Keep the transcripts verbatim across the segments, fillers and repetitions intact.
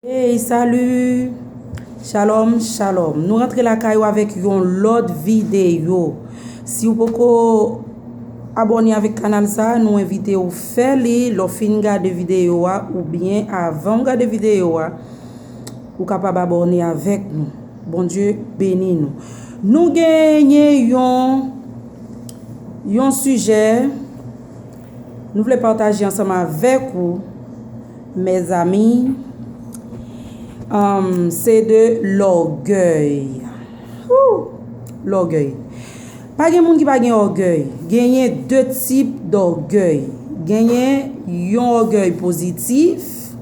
Hey, salut! Shalom, shalom. Nou rantre lakay ou avèk yon lòt videyo. Si w poko abòne avèk kanal sa, nou envite w fè li lè w fin gade videyo a, oubyen avan w gade videyo a, ou kapab abòne avèk nou. Bondye beni nou. Nou genyen yon, yon sijè nou vle pataje ansanm avèk ou, mezanmi. Um, se de lògèy. Woo! Lògèy. Pa gen moun ki pa gen ògèy. Genyen de tip dògèy. Genyen yon ògèy pozitif,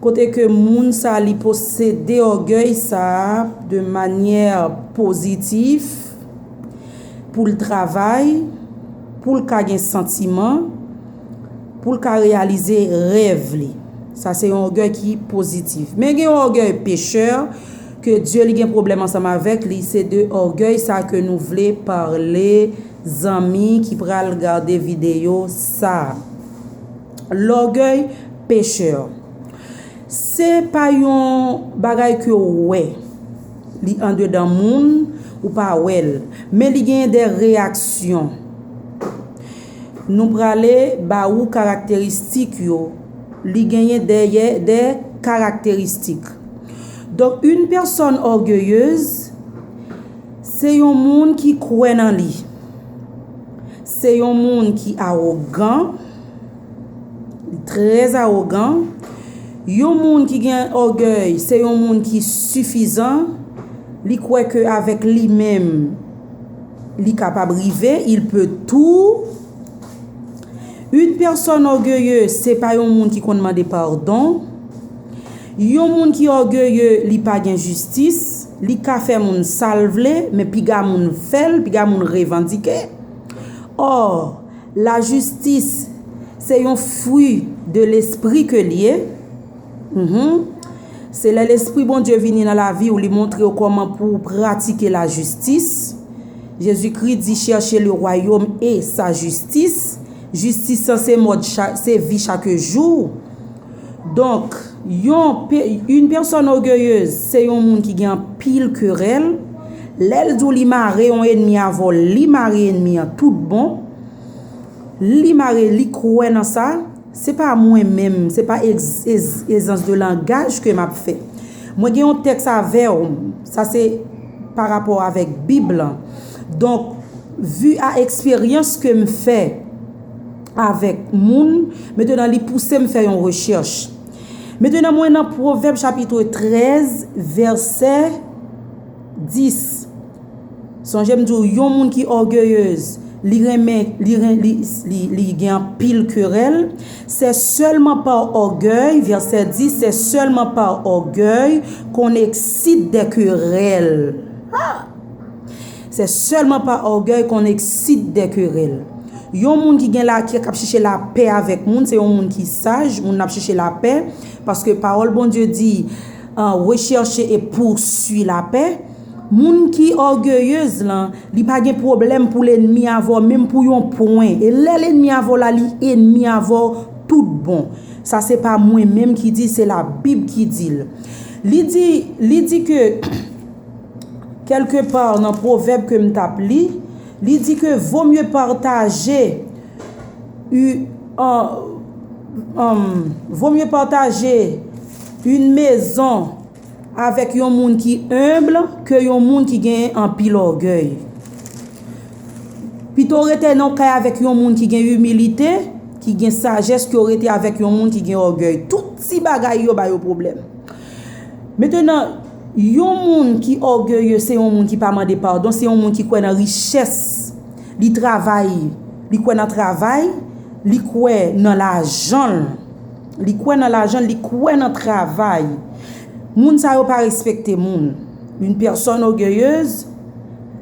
kote ke moun sa li posede ògèy sa de manyè pozitif, pou l travay, pou l ka gen santiman, pou l ka reyalize rèv li. Sa se yon ògèy ki pozitif. Men gen yon ògèy pechè, ke Dye li gen pwoblèm ansanm avèk li, se de ògèy sa ke nou vle pale, zanmi ki pral gade videyo sa. Lògèy pechè. Se pa yon bagay ke w wè. Li andedan moun, ou pa wè l. Men li genyen de reyaksyon. Nou prale ba ou karakteristik yo. Li genyen dèyè de karakteristik. Donk, une personne orgueilleuse, se yon moun ki kwè nan li. Se yon moun ki awogan, li trè awogan. Yon moun ki gen ògèy, se yon moun ki sifizan. Li kwè ke avèk li menm, li kapab rive, il peut tout. Une personne orgueilleuse, se pa yon moun ki konn mande padon. Yon moun ki ògeye, li pa gen jistis. Li ka fè moun sa l vle, men piga moun fè l, piga moun revandike. Or, lajistis, se yon fwi de lespri ke l ye. Mhm. Se lè Lespri Bondye vini nan lavi w, li montre w kòman pou w pratike lajistis. Jezikri di, chèche le royaume et sa justice. Jistis lan se mòd cha-, se vi chak jou. Donk, yon pe-, une personne orgueilleuse, se yon moun ki gen anpil kerèl. Lè l di w li mare yon ènmi avè w, li mare ènmi an tout bon. Li mare, li kwè nan sa. Se pa mwen menm, se pa ex-, ez-, ezans de langaj ke m ap fè. Mwen gen yon tèks avè w, sa se pa rapò avèk Bib lan. Donk, vi a eksperyans ke m fè avèk moun, mentnan li pouse m fè yon rechèch. Mentnan mwen nan Pwovèb chapit trèz, vèsè dis. Sonje m di w, yon moun ki ògeyez, li renmen, li ren-, li, li, li gen anpil kerèl. C'est seulement par orgueil, verset dix, c'est seulement par orgueil qu'on excite des querelles. Ha! C'est seulement par orgueil qu'on excite des querelles. Yon moun ki gen la, ki ap chèche lapè avèk moun, se yon moun ki saj, moun ap chèche lapè, paske pawòl Bondye di, euh, recherchez et poursuivez la paix. Moun ki ògeyez lan, li pa gen pwoblèm pou lènmi avè w, menm pou yon pwen. E lè lènmi avè w la, li ènmi avè w tout bon. Sa se pa mwen menm ki di, se Labib ki di l. Li di, li di ke, kèlke pa nan pwovèb ke m t ap li, li di ke vaut mieux partager u-, an, an, vaut mieux partager une maison avèk yon moun ki enb ke yon moun ki gen anpil ògèy. Pito w rete nan yon kay avèk yon moun ki gen imilite, ki gen sajès, ke w rete avèk yon moun ki gen ògèy. Tout ti bagay yo ba yo pwoblèm. Mentnan, yon moun ki ògeye se yon moun ki pa mande padon, se yon moun ki kwè nan richès. Li travay, li kwè nan travay, li kwè nan lajan l. Li kwè nan lajan l, li kwè nan travay. Moun sa yo pa respekte moun. Une personne orgueilleuse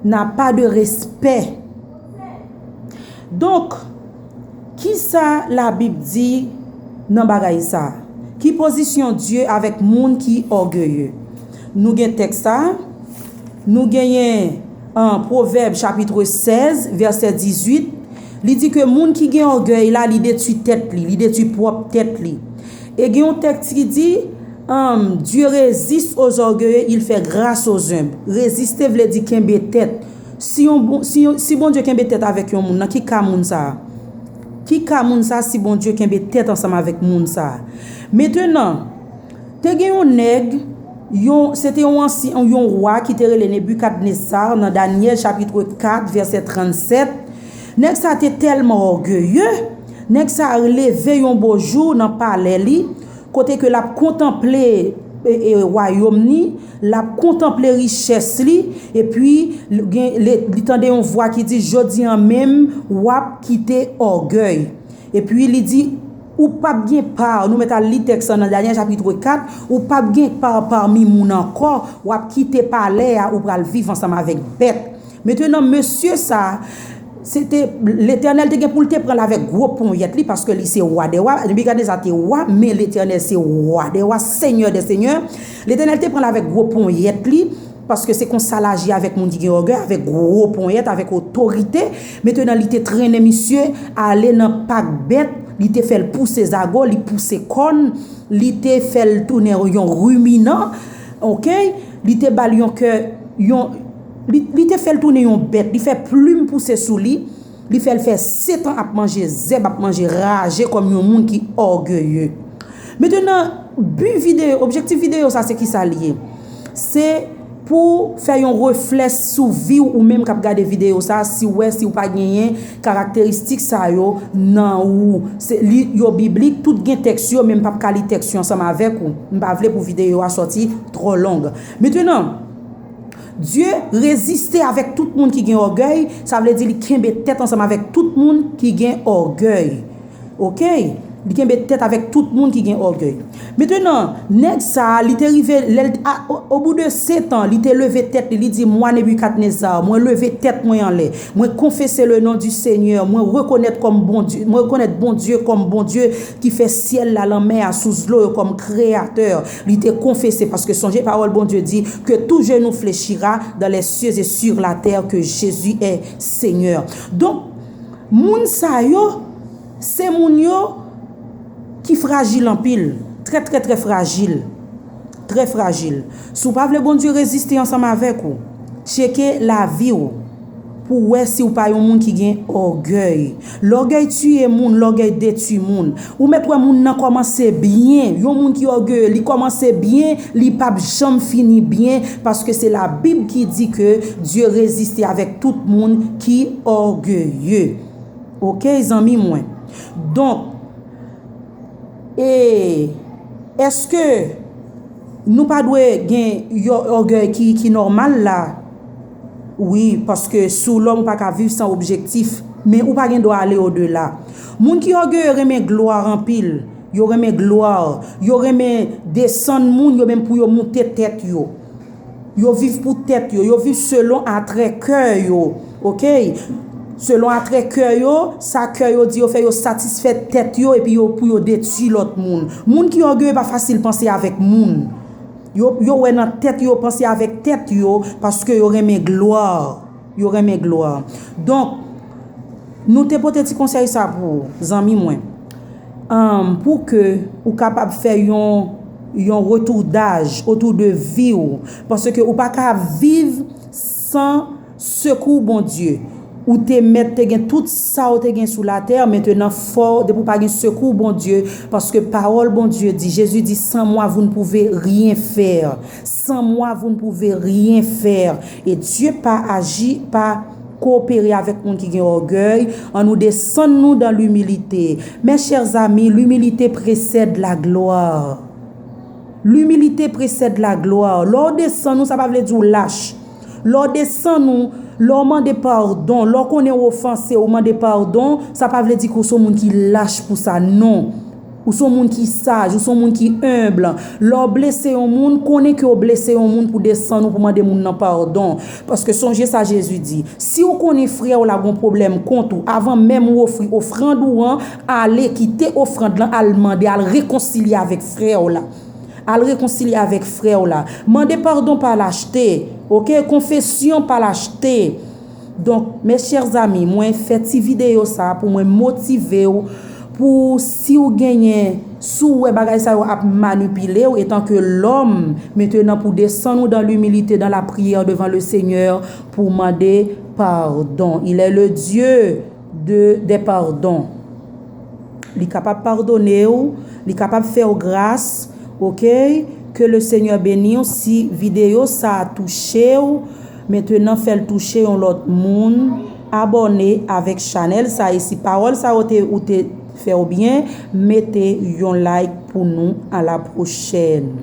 n'a pas de respect. Donk, kisa Labib di nan bagay sa? Ki pozisyon Dye avèk moun ki ògeye? Nou gen tèks sa, nou genyen, an, Pwovèb chapit sèz, vèsè dizuit, li di ke moun ki gen ògèy la, li detwi tèt li, li detwi pwòp tèt li. E gen yon tèks ki di, Dieu résiste aux orgueilleux, il fait grâce aux humbles. Reziste vle di kenbe tèt. Si, yon, bon- si, yon- si Bondye kenbe tèt avèk yon moun, nan ki ka moun sa a? Ki ka moun sa a si Bondye kenbe tèt ansanm avèk moun sa a? Mentenan, te gen yon nèg, yon, se te yon ansyen, yon wa ki te rele Nebikadnesar nan Danyèl chapit kat vèsè trannsèt. Nèg sa te tèlman ògeye, nèg sa leve yon bo jou nan palè li, kote ke l ap kontanple e, e, wayòm ni, l ap kontanple richès li, epi l gen, li, li tande yon vwa ki di, "Jodi a menm, w ap kite ògèy." Epi li di, "Ou p ap gen pa," nou mèt al li tèks lan nan Danyèl chapit kat, "Ou p ap gen pa pami moun ankò, w ap kite palè a, ou pral viv ansanm avèk bèt." Mentenan, mesye sa, se te, Letènèl te gen pou l te pran l avèk gwo ponyèt li, paske li se wa dè wa. Nebikadneza te wa, men Letènèl se wa dè wa, Senyè dè senyè. Letènèl te pran l avèk gwo ponyèt li, paske se konsa l aji avèk moun ki gen ògèy, avèk gwo ponyèt, avèk otorite. Mentenan, li te trennen misye ale nan pak bèt, li te fè l pouse zago, li pouse kòn, li te fè l tounen yon riminan, oke? Li te ba l yon kè, yon, li, li te fè l tounen yon bèt, li fè plim pouse sou li, li fè l fè sèt an ap manje zèb, ap manje raje kòm yon moun ki ògeye. Mentenan, bi videyo, objektif videyo sa se ki sa l ye? Se pou fè yon reflè sou vi w, ou menm k ap gade videyo sa, si w wè, si w pa genyen karakteristik sa yo nan ou. Se, li, yo biblik, tout gen tèks yo, men m p ap ka li tèks yo ansanm avèk ou. M pa vle pou videyo a sòti twò long. Mentenan, Dye reziste avèk tout moun ki gen ògèy, sa vle di li kenbe tèt ansanm avèk tout moun ki gen ògèy. Oke? Li kenbe tèt avèk tout moun ki gen ògèy. Mentenan, nèg sa a, li te rive, lè l, a, o, o bout de sèt an, li te leve tèt li, li di, "Mwa Nebikadneza, mwen leve tèt mwen anlè. Mwen konfese le non di Senyè. Mwen rekonèt kòm Bondye, mwen rekonèt Bondye kòm Bondye ki fè syèl la, lanmè a, sous dlo yo kòm kreyatè." Li te konfese, paske sonje pawòl Bondye di, "Que tout genou fléchira dans les cieux et sur la terre, que Jésus est Seigneur." Donk, moun sa yo, se moun yo ki frajil anpil, trè, trè, trè frajil, trè frajil. Si w pa vle Bondye reziste ansanm avèk ou, tcheke lavi w pou w wè si w pa yon moun ki gen ògèy. Lògèy tiye moun, lògèy detwi moun. Ou mèt wè moun nan kòmanse byen, yon moun ki ògeye, li kòmanse byen, li p ap janm fini byen, paske se Labib ki di ke Dye reziste avèk tout moun ki ògeye. Oke, zanmi mwen. Donk, e èske nou pa dwe gen yon ògèy ki, ki nòmal la? Wi, paske sou lòm ou pa ka viv san objektif, men ou pa gen dwa ale odela. Moun ki ògeye renmen glwa anpil, yo renmen glwa, yo renmen desann moun, yo menm pou yo moute tèt yo. Yo viv pou tèt yo, yo viv selon atrè kè yo, oke? Selon atrè kè yo, sa kè yo di yo fè, yo satisfè tèt yo epi yo pou yo detwi lòt moun. Moun ki ògeye pa fasil panse avèk moun. Yo, yo wè nan tèt yo, panse avèk tèt yo, paske yo renmen glwa. Yo renmen glwa. Donk, nou te pote ti konsèy sa pou ou, zanmi mwen. Anm, pou ke ou kapab fè yon, yon retourdaj otou de vi w, paske ou pa ka viv san sekou Bondye. Ou te mèt te gen tout sa ou te gen sou latè, mentenan fò, depi w pa gen sekou Bondye, paske pawòl Bondye di, Jezi di, "Sans moi, vous ne pouvez rien faire. Sans moi, vous ne pouvez rien faire." E Dye pa aji, pa koopere avèk moun ki gen ògèy. Ann nou desann nou dans l'humilité. Mes chers amis, l'humilité précède la gloire. L'humilité précède la gloire. Lè w desann ou, sa pa vle di w lach. Lè w desann ou, lè w mande padon, lè w konnen w ofanse, ou mande padon, sa pa vle di ke w se yon moun ki lach pou sa, non. Ou se yon moun ki saj, ou se yon moun ki enb. Lè w blese yon moun, konnen ke w blese yon moun pou desann ou, pou mande moun nan padon. Paske sonje sa Jezi di, si w konnen frè w la gen yon pwoblèm kont ou, avan menm ou ofri ofrann ou an, ale kite ofrann lan, al mande, al rekonsilye avèk frè w la. Al rekonsilye avèk frè w la. Mande padon pa lachte, oke? Konfesyon pa lachte. Donk, mes chers amis, mwen fè ti videyo sa pou mwen motive w, pou si w genyen Si w wè bagay sa yo ap manipile w, etan ke lòm, mentenan pou desann ou dan limilite, dan la priyè devan le Senyè, pou mande padon. Il est le Dieu de, des pardons. Li kapab padone w, li kapab fè w gras, oke? Ke le Senyè beni w. Si videyo sa a touche w, mentenan fè l touche yon lòt moun, abòne avèk chanèl sa a. E si pawòl sa yo te, ou te fè w byen, mete yon like pou nou. A la pwochèn.